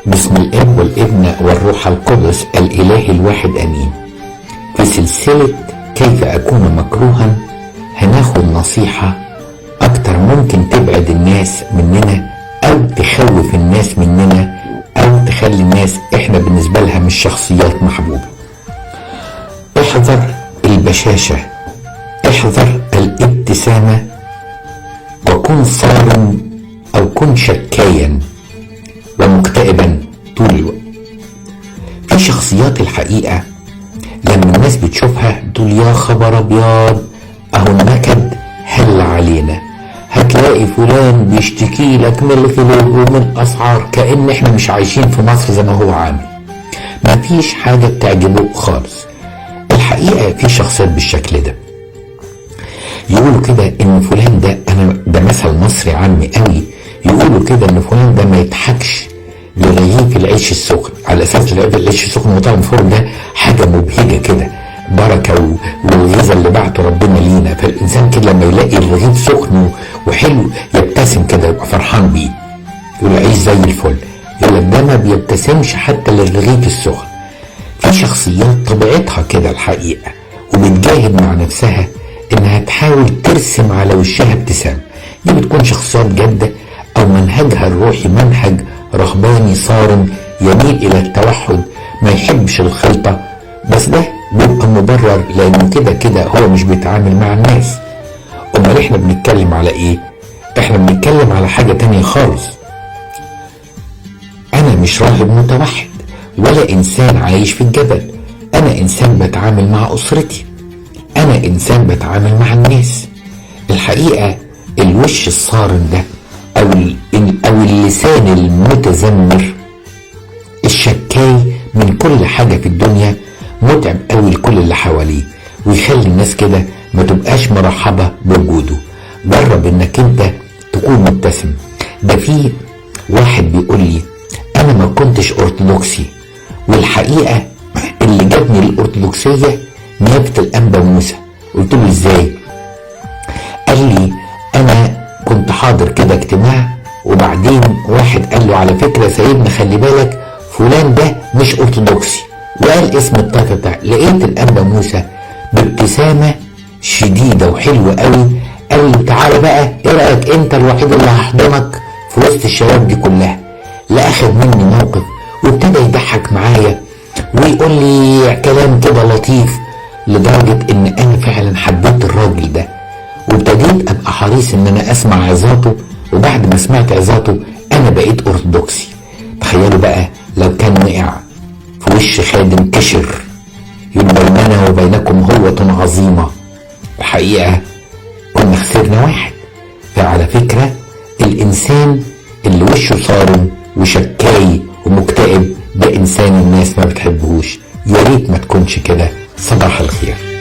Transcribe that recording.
باسم الاب والابن والروح القدس الاله الواحد امين. في سلسلة كيف اكون مكروها هناخد نصيحة اكتر ممكن تبعد الناس مننا او تخوف الناس مننا او تخلي الناس احنا بالنسبة لها مش شخصيات محبوبة. احذر البشاشة، احذر الابتسامة، وكن صارم او كن شكايا ومكتئبا طول الوقت. في شخصيات الحقيقة لما الناس بتشوفها تقول يا خبر ابيض، اهو النكد هل علينا. هتلاقي فلان بيشتكي لك من الغلو ومن الاسعار كأن احنا مش عايشين في مصر زي ما هو عامل، مفيش حاجة بتعجبه خالص. الحقيقة في شخصيات بالشكل ده يقولوا كده ان فلان ده، انا ده مثل مصري عامي قوي، يقولوا كده ان فلان ده ما يضحكش لرغيف العيش السخن، على اساس رغيف العيش السخن وطعم الفرن ده حاجة مبهجه كده، بركة والغذاء اللي بعته ربنا لينا. فالانسان كده لما يلاقي الرغيف سخن وحلو يبتسم كده، يبقى فرحان بيه، يقول عيش زي الفل. يقول لك ده ما بيبتسمش حتى للرغيف السخن. في شخصيات طبيعتها كده الحقيقة، وبتجاهد مع نفسها انها تحاول ترسم على وشها ابتسامة. دي بتكون شخصيات جاده او منهجها الروحي منهج رهباني صارم يميل الى التوحد، ما يحبش الخلطة، بس ده بيبقى مبرر لانه كده كده هو مش بيتعامل مع الناس. امال احنا بنتكلم على ايه؟ احنا بنتكلم على حاجة تانية خالص. انا مش راهب متوحد ولا انسان عايش في الجبل، انا انسان بتعامل مع اسرتي، انا انسان بتعامل مع الناس. الحقيقة الوش الصارم ده او اللسان المتذمر الشكاي من كل حاجة في الدنيا متعب قوي لكل اللي حواليه، ويخلي الناس كده ما تبقاش مرحبة بوجوده. جرب انك انت تكون مبتسم. ده في واحد بيقول لي انا ما كنتش ارثوذكسي، والحقيقة اللي جابني للارثوذكسية نيابة الانبا موسى. قلت له ازاي؟ قال لي انا كنت حاضر كده اجتماع، وبعدين واحد قال له على فكرة سيدنا خلي بالك فلان ده مش ارثوذكسي، وقال اسم الطائفة بتاعه. لقيت الانبا موسى بابتسامة شديدة وحلوة قوي قال لي تعالى بقى، ايه رأيك انت الوحيد اللي هحضنك في وسط الشباب دي كلها. لا اخد مني موقف وابتدى يضحك معايا ويقول لي كلام كده لطيف، لدرجة ان انا فعلا حبيت الراجل ده، وابتديت ابقى حريص ان انا اسمع عظاته. وبعد ما سمعت عظاته انا بقيت ارثوذكسي. تخيلوا بقى لو كان وقع في وش خادم كشر يقول بيننا وبينكم هوة عظيمة، الحقيقة كنا خسرنا واحد. فعلى فكرة الانسان اللي وشه صارم وشكاي ومكتئب ده انسان الناس ما بتحبهوش. يا ريت ما تكونش كده. صباح الخير.